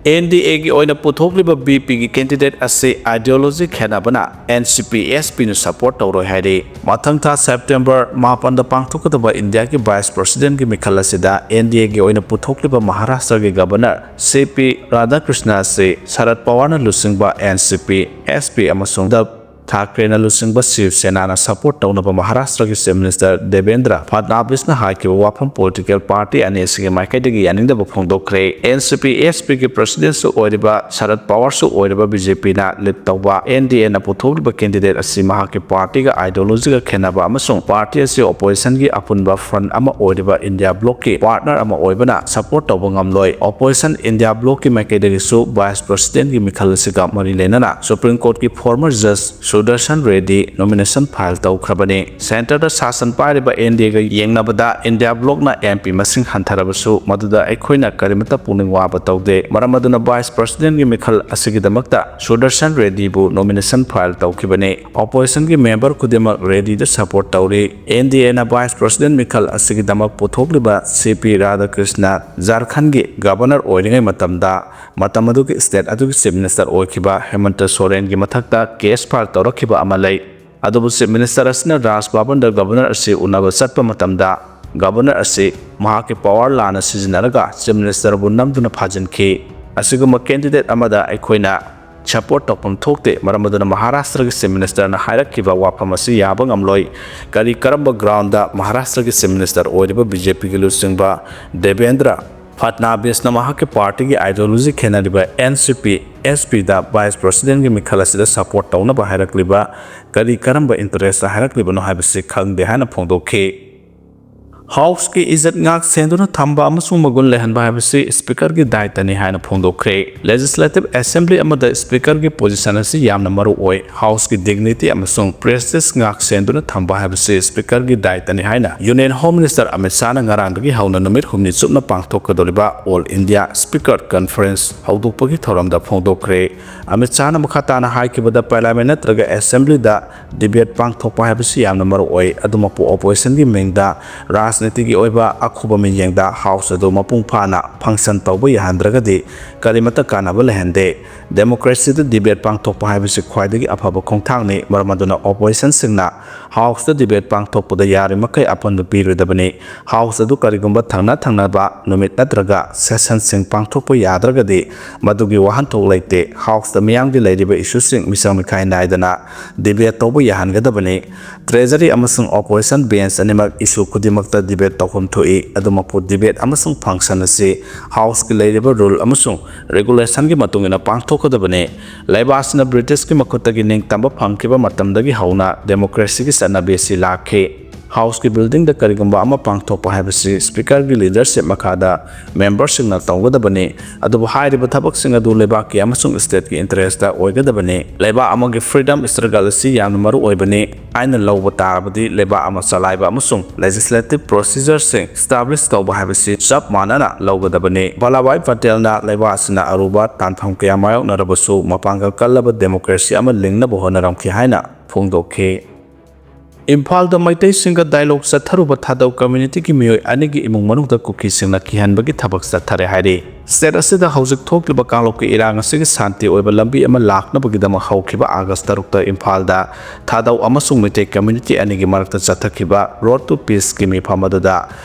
ꯑꯦꯟ ꯗꯤ ꯑꯦꯒꯤ ꯑꯣꯏꯅ ꯄꯨꯊꯣꯛꯂꯤꯕ ꯕꯤ ꯄꯤꯒꯤ ꯀꯦꯟꯗꯤꯗꯦꯠ ꯑꯁꯤ ideology ꯈꯦꯠꯅꯕꯅ N C P S ꯄꯤꯅ support ꯇꯧꯔꯣꯏ ꯍꯥꯏꯔꯤ꯫ ꯃꯊꯪ ꯊꯥ ꯁꯦꯞꯇꯦꯝꯕꯔ ꯃꯥꯄꯟꯗ ꯄꯥꯡꯊꯣꯛꯀꯗꯕ ꯏꯟꯗꯤꯌꯥꯒꯤ vice presidentꯀꯤ ꯃꯤꯈꯜ ꯑꯁꯤꯗ ꯑꯦꯟ ꯗꯤ ꯑꯦꯒꯤ ꯑꯣꯏꯅ ꯄꯨꯊꯣꯛꯂꯤꯕ ꯃꯍꯥꯔꯥꯁꯇ꯭ꯔꯒꯤ governor ꯁꯤ ꯄꯤ ꯔꯥꯙꯥꯀ꯭ꯔꯤꯁꯅ ꯑꯁꯤ ꯁꯔꯠ ꯄꯋꯥꯔꯅ ꯂꯨꯆꯤꯡꯕ N C P S P ꯑꯃꯁꯨꯡ ꯎꯗꯕ ꯊꯥꯀ꯭ꯔꯦꯅ ꯂꯨꯆꯤꯡꯕ ꯁꯤꯕ ꯁꯦꯅꯥꯅ support ꯇꯧꯅꯕ ꯃꯍꯥꯔꯥꯁꯇ꯭ꯔꯒꯤ Chief Minister ꯗꯦꯕꯦꯟꯗ꯭ꯔ ꯐꯗꯅꯥꯕꯤꯁꯅ ꯍꯥꯏꯈꯤꯕ ꯋꯥꯐꯝ political party ꯑꯅꯤ ꯑꯁꯤꯒꯤ ꯃꯥꯏꯀꯩꯗꯒꯤ ꯌꯥꯅꯤꯡꯗꯕ ꯐꯣꯡꯗꯣꯛꯈ꯭ꯔꯦ꯫ ꯑꯦꯟ ꯁꯤ ꯄꯤ ꯑꯦꯁ ꯄꯤꯒꯤ presidentꯁꯨ ꯑꯣꯏꯔꯤꯕ ꯁꯔꯠ ꯄꯋꯥꯔꯁꯨ ꯑꯣꯏꯔꯤꯕ ꯕꯤ ꯖꯦ ꯄꯤꯅ lead ꯇꯧꯕ ꯑꯦꯟ ꯗꯤ ꯑꯦꯅ ꯄꯨꯊꯣꯛꯂꯤꯕ candidate ꯑꯁꯤ ꯃꯍꯥꯛꯀꯤ partyꯒ ideologyꯒ ꯈꯦꯠꯅꯕ ꯑꯃꯁꯨꯡ party ꯑꯁꯤ oppositionꯒꯤ ꯑꯄꯨꯟꯕ front ꯑꯃ ꯑꯣꯏꯔꯤꯕ ꯏꯟꯗꯤꯌꯥ blocꯀꯤ partner ꯑꯃ ꯑꯣꯏꯕꯅ support ꯇꯧꯕ ꯉꯝꯂꯣꯏ꯫ Opposition ꯏꯟꯗꯤꯌꯥ blocꯀꯤ ꯃꯥꯏꯀꯩꯗꯒꯤꯁꯨ vice presidentꯀꯤ ꯃꯤꯈꯜ ꯑꯁꯤꯒ ꯃꯔꯤ ꯂꯩꯅꯅ Supreme Courtꯀꯤ former judge Sudarshan Reddy nomination file ꯇꯧꯈ꯭ꯔꯕꯅꯤ꯫ Centreꯗ ꯁꯥꯁꯟ ꯄꯥꯏꯔꯤꯕ ꯑꯦꯟ ꯗꯤ ꯑꯦꯒ ꯌꯦꯡꯅꯕꯗ ꯏꯟꯗꯤꯌꯥ blocꯅ ꯑꯦꯝ ꯄꯤ ꯃꯁꯤꯡ ꯍꯟꯊꯔꯕꯁꯨ, ꯃꯗꯨꯗ ꯑꯩꯈꯣꯏꯅ ꯀꯔꯤꯃꯠꯇ ꯄꯨꯛꯅꯤꯡ ꯋꯥꯕ ꯇꯧꯗꯦ꯫ ꯃꯔꯝ ꯑꯗꯨꯅ vice presidentꯀꯤ ꯃꯤꯈꯜ ꯑꯁꯤꯒꯤꯗꯃꯛꯇ ꯁꯨꯗꯔꯁꯟ ꯔꯦꯗꯤꯕꯨ nomination file ꯇꯧꯈꯤꯕꯅꯤ꯫ Oppositionꯒꯤ member ꯈꯨꯗꯤꯡꯃꯛ ꯔꯦꯗꯤꯗ support ꯇꯧꯔꯤ꯫ ꯑꯦꯟ ꯗꯤ ꯑꯦꯅ vice president ꯃꯤꯈꯜ ꯑꯁꯤꯒꯤꯗꯃꯛ ꯄꯨꯊꯣꯛꯂꯤꯕ ꯁꯤ ꯄꯤ ꯔꯥꯙꯥꯀ꯭ꯔꯤꯁꯅ ꯖꯥꯔꯈꯟꯒꯤ governor ꯑꯣꯏꯔꯤꯉꯩ ꯃꯇꯝꯗ ꯃꯇꯝ ꯑꯗꯨꯒꯤ state ꯑꯗꯨꯒꯤ Chief Minister ꯑꯣꯏꯈꯤꯕ ꯍꯦꯃꯟꯇ ꯁꯣꯔꯦꯟꯒꯤ ꯃꯊꯛꯇ case file ꯇꯧꯔꯛꯈꯤꯕ ꯑꯃ ꯂꯩ꯫ ꯑꯗꯨꯕꯨ Chief Minister ꯑꯁꯤꯅ ꯔꯥꯖ ꯚꯕꯟꯗ governor ꯑꯁꯤ ꯎꯅꯕ ꯆꯠꯄ ꯃꯇꯝꯗ governor ꯑꯁꯤ ꯃꯍꯥꯛꯀꯤ power ꯂꯥꯟꯅ ꯁꯤꯖꯤꯟꯅꯔꯒ Chief Ministerꯕꯨ ꯅꯝꯗꯨꯅ ꯐꯥꯖꯤꯟꯈꯤ꯫ ꯑꯁꯤꯒꯨꯝꯕ candidate ꯑꯃꯗ ꯑꯩꯈꯣꯏꯅ support ꯇꯧꯐꯝ ꯊꯣꯛꯇꯦ, ꯃꯔꯝ ꯑꯗꯨꯅ ꯃꯍꯥꯔꯥꯁꯇ꯭ꯔꯒꯤ Chief Ministerꯅ ꯍꯥꯏꯔꯛꯈꯤꯕ ꯋꯥꯐꯝ ꯑꯁꯤ ꯌꯥꯕ ꯉꯝꯂꯣꯏ꯫ ꯀꯔꯤ ꯀꯔꯝꯕ groundꯗ ꯃꯍꯥꯔꯥꯁꯇ꯭ꯔꯒꯤ Chief Minister ꯑꯣꯏꯔꯤꯕ ꯕꯤ ꯖꯦ ꯄꯤꯒꯤ ꯂꯨꯆꯤꯡꯕ ꯗꯦꯕꯦꯟꯗ꯭ꯔ ꯐꯠꯅꯥꯕꯤꯁꯅ ꯃꯍꯥꯛꯀꯤ partyꯒꯤ ideology ꯈꯦꯠꯅꯔꯤꯕ N C P S ꯄꯤꯗ vice presidentꯒꯤ ꯃꯤꯈꯜ ꯑꯁꯤꯗ support ꯇꯧꯅꯕ ꯍꯥꯏꯔꯛꯂꯤꯕ ꯀꯔꯤ ꯀꯔꯝꯕ interest ꯍꯥꯏꯔꯛꯂꯤꯕꯅꯣ ꯍꯥꯏꯕꯁꯤ ꯈꯪꯗꯦ ꯍꯥꯏꯅ ꯐꯣꯡꯗꯣꯛꯈꯤ꯫ Houseꯀꯤ ꯏꯖꯠ ꯉꯥꯛ ꯁꯦꯟꯗꯨꯅ ꯊꯝꯕ ꯑꯃꯁꯨꯡ ꯃꯒꯨꯟ ꯂꯩꯍꯟꯕ ꯍꯥꯏꯕꯁꯤ Speakerꯒꯤ ꯗꯥꯏꯇꯅꯤ ꯍꯥꯏꯅ ꯐꯣꯡꯗꯣꯛꯈ꯭ꯔꯦ꯫ Legislative Assembly ꯑꯃꯗ Speakerꯒꯤ position ꯑꯁꯤ ꯌꯥꯝꯅ ꯃꯔꯨ ꯑꯣꯏ꯫ Houseꯀꯤ dignity ꯑꯃꯁꯨꯡ prestige ꯉꯥꯛ ꯁꯦꯟꯗꯨꯅ ꯊꯝꯕ ꯍꯥꯏꯕꯁꯤ Speakerꯒꯤ ꯗꯥꯏꯇꯅꯤ ꯍꯥꯏꯅ Union Home Minister ꯑꯃꯤꯠ ꯁꯥꯍꯅ ꯉꯔꯥꯡꯗꯒꯤ ꯍꯧꯅ ꯅꯨꯃꯤꯠ ꯍꯨꯝꯅꯤ ꯆꯨꯞꯅ ꯄꯥꯡꯊꯣꯛꯀꯗꯧꯔꯤꯕ All India Speaker Conference ꯍꯧꯗꯣꯛꯄꯒꯤ ꯊꯧꯔꯝꯗ ꯐꯣꯡꯗꯣꯛꯈ꯭ꯔꯦ꯫ ꯑꯃꯤꯠ ꯁꯥꯍꯅ ꯃꯈꯥ ꯇꯥꯅ ꯍꯥꯏꯈꯤꯕꯗ, Parliament ꯅꯠꯇ꯭ꯔꯒ Assemblyꯗ debate ꯄꯥꯡꯊꯣꯛꯄ ꯍꯥꯏꯕꯁꯤ ꯌꯥꯝꯅ ꯃꯔꯨ ꯑꯣꯏ꯫ ꯑꯗꯨꯃꯛꯄꯨ oppositionꯒꯤ ꯃꯤꯡꯗ ꯔꯥꯖ ꯔꯥꯖꯅꯤꯇꯤꯒꯤ ꯑꯣꯏꯕ ꯑꯈꯨꯕ ꯃꯤꯠꯌꯦꯡꯗ ꯍꯥꯎꯁ ꯑꯗꯨ ꯃꯄꯨꯡ ꯐꯥꯅ ꯐꯪꯁꯟ ꯇꯧꯕ ꯌꯥꯍꯟꯗ꯭ꯔꯒꯗꯤ ꯀꯔꯤꯃꯠꯇ ꯀꯥꯟꯅꯕ ꯂꯩꯍꯟꯗꯦ꯫ ꯗꯦꯃꯣꯀ꯭ꯔꯦꯁꯤꯗ ꯗꯤꯕꯦꯠ ꯄꯥꯡꯊꯣꯛꯄ ꯍꯥꯏꯕꯁꯤ ꯈ꯭ꯋꯥꯏꯗꯒꯤ ꯑꯐꯕ ꯈꯣꯡꯊꯥꯡꯅꯤ꯫ ꯃꯔꯝ ꯑꯗꯨꯅ ꯑꯣꯄꯣꯖꯤꯁꯟꯁꯤꯡꯅ ꯍꯥꯎꯁꯇ ꯗꯤꯕꯦꯠ ꯄꯥꯡꯊꯣꯛꯄꯗ ꯌꯥꯔꯤꯃꯈꯩ ꯑꯄꯟꯕ ꯄꯤꯔꯣꯏꯗꯕꯅꯤ꯫ ꯍꯥꯎꯁ ꯑꯗꯨ ꯀꯔꯤꯒꯨꯝꯕ ꯊꯪꯅ ꯊꯪꯅꯕ ꯅꯨꯃꯤꯠ ꯅꯠꯇ꯭ꯔꯒ ꯁꯦꯁꯟꯁꯤꯡ ꯄꯥꯡꯊꯣꯛꯄ ꯌꯥꯗ꯭ꯔꯒꯗꯤ ꯃꯗꯨꯒꯤ ꯋꯥꯍꯟꯊꯣꯛ ꯂꯩꯇꯦ꯫ ꯍꯥꯎꯁꯇ ꯃꯤꯌꯥꯝꯒꯤ ꯂꯩꯔꯤꯕ ꯏꯁꯨꯁꯤꯡ ꯃꯤꯆꯪ ꯃꯤꯈꯥꯏ ꯅꯥꯏꯗꯅ ꯗꯤꯕꯦꯠ ꯇꯧꯕ ꯌꯥꯍꯟꯒꯗꯕꯅꯤ꯫ ꯇ꯭ꯔꯦꯖꯔꯤ ꯑꯃꯁꯨꯡ ꯑꯣꯄꯣꯖꯤꯁꯟ ꯕꯦꯟꯆ ꯑꯅꯤꯃꯛ ꯏꯁꯨ ꯈꯨꯗꯤꯡꯃꯛꯇ ꯗꯤꯕꯦꯠ ꯇꯧꯐꯝ ꯊꯣꯛꯏ꯫ ꯑꯗꯨꯃꯛꯄꯨ ꯗꯤꯕꯦꯠ ꯑꯃꯁꯨꯡ ꯐꯪꯁꯟ ꯑꯁꯤ ꯍꯥꯎꯁꯀꯤ ꯂꯩꯔꯤꯕ ꯔꯨꯜ ꯑꯃꯁꯨꯡ ꯔꯤꯒꯨꯂꯦꯁꯟꯒꯤ ꯃꯇꯨꯡ ꯏꯟꯅ ꯄꯥꯡꯊꯣꯛꯀꯗꯕꯅꯤ꯫ ꯂꯩꯕꯥꯛ ꯑꯁꯤꯅ ꯕ꯭ꯔꯤꯇꯤꯁꯀꯤ ꯃꯈꯨꯠꯇꯒꯤ ꯅꯤꯡꯇꯝꯕ ꯐꯪꯈꯤꯕ ꯃꯇꯝꯗꯒꯤ ꯍꯧꯅ ꯗꯦꯃꯣꯀ꯭ꯔꯦꯁꯤꯒꯤ ꯆꯠꯅꯕꯤ ꯑꯁꯤ ꯂꯥꯛꯈꯤ꯫ ꯍꯥꯎꯁꯀꯤ ꯕꯤꯜꯗꯤꯡꯗ ꯀꯔꯤꯒꯨꯝꯕ ꯑꯃ ꯄꯥꯡꯊꯣꯛꯄ ꯍꯥꯏꯕꯁꯤ ꯁ꯭ꯄꯤꯀꯔꯒꯤ ꯂꯤꯗꯔꯁꯤꯞ ꯃꯈꯥꯗ ꯃꯦꯝꯕꯔꯁꯤꯡꯅ ꯇꯧꯒꯗꯕꯅꯤ꯫ ꯑꯗꯨꯕꯨ ꯍꯥꯏꯔꯤꯕ ꯊꯕꯛꯁꯤꯡ ꯑꯗꯨ ꯂꯩꯕꯥꯛꯀꯤ ꯑꯃꯁꯨꯡ ꯁ꯭ꯇꯦꯠꯀꯤ ꯏꯟꯇꯔꯦꯁꯇ ꯑꯣꯏꯒꯗꯕꯅꯤ꯫ ꯂꯩꯕꯥꯛ ꯑꯃꯒꯤ ꯐ꯭ꯔꯤꯗꯝ ꯁ꯭ꯇ꯭ꯔꯒꯜ ꯑꯁꯤ ꯌꯥꯝꯅ ꯃꯔꯨ ꯑꯣꯏꯕꯅꯤ꯫ ꯑꯩꯅ ꯂꯧꯕ ꯇꯥꯔꯕꯗꯤ ꯂꯩꯕꯥꯛ ꯑꯃ ꯆꯂꯥꯏꯕ ꯑꯃꯁꯨꯡ ꯂꯦꯖꯤꯁꯂꯦꯇꯤꯚ ꯄ꯭ꯔꯣꯁꯤꯖꯔꯁꯤꯡ ꯁ꯭ꯇꯥꯕ꯭ꯂꯤꯁ ꯇꯧꯕ ꯍꯥꯏꯕꯁꯤ ꯆꯞ ꯃꯥꯟꯅꯅ ꯂꯧꯒꯗꯕꯅꯤ꯫ ꯚꯜꯂꯥꯚꯥꯏ ꯄꯇꯦꯜꯅ ꯂꯩꯕꯥꯛ ꯑꯁꯤꯅ ꯑꯔꯨꯕ ꯇꯥꯟꯐꯝ ꯀꯌꯥ ꯃꯥꯌꯣꯛꯅꯔꯕꯁꯨ ꯃꯄꯥꯡꯒꯜ ꯀꯜꯂꯕ ꯗꯦꯃꯣꯀ꯭ꯔꯦꯁꯤ ꯑꯃ ꯂꯤꯡꯅꯕ ꯍꯣꯠꯅꯔꯝꯈꯤ ꯍꯥꯏꯅ ꯐꯣꯡꯗꯣꯛꯈꯤ꯫ ꯏꯝꯐꯥꯜꯗ ꯃꯩꯇꯩꯁꯤꯡꯒ ꯗꯥꯏꯂꯣꯒ ꯆꯠꯊꯔꯨꯕ ꯊꯥꯗꯧ ꯀꯝꯃ꯭ꯌꯨꯅꯤꯇꯤꯒꯤ ꯃꯤꯑꯣꯏ ꯑꯅꯤꯒꯤ ꯏꯃꯨꯡ ꯃꯅꯨꯡꯗ ꯀꯨꯀꯤꯁꯤꯡꯅ ꯀꯤꯍꯟꯕꯒꯤ ꯊꯕꯛ ꯆꯠꯊꯔꯦ ꯍꯥꯏꯔꯤ꯫ ꯁ꯭ꯇꯦꯠ ꯑꯁꯤꯗ ꯍꯧꯖꯤꯛ ꯊꯣꯛꯂꯤꯕ ꯀꯥꯡꯂꯨꯞꯀꯤ ꯏꯔꯥꯡ ꯑꯁꯤꯒꯤ ꯁꯥꯟꯇꯤ ꯑꯣꯏꯕ ꯂꯝꯕꯤ ꯑꯃ ꯂꯥꯛꯅꯕꯒꯤꯗꯃꯛ ꯍꯧꯈꯤꯕ ꯑꯥꯒꯁ ꯇꯔꯨꯛꯇ ꯏꯝꯐꯥꯜꯗ ꯊꯥꯗꯧ ꯑꯃꯁꯨꯡ ꯃꯩꯇꯩ ꯀꯝꯃ꯭ꯌꯨꯅꯤꯇꯤ ꯑꯅꯤꯒꯤ ꯃꯔꯛꯇ ꯆꯠꯊꯈꯤꯕ ꯔꯣꯗ ꯇꯨ ꯄꯤꯁꯀꯤ ꯃꯤꯐꯝ ꯑꯗꯨꯗ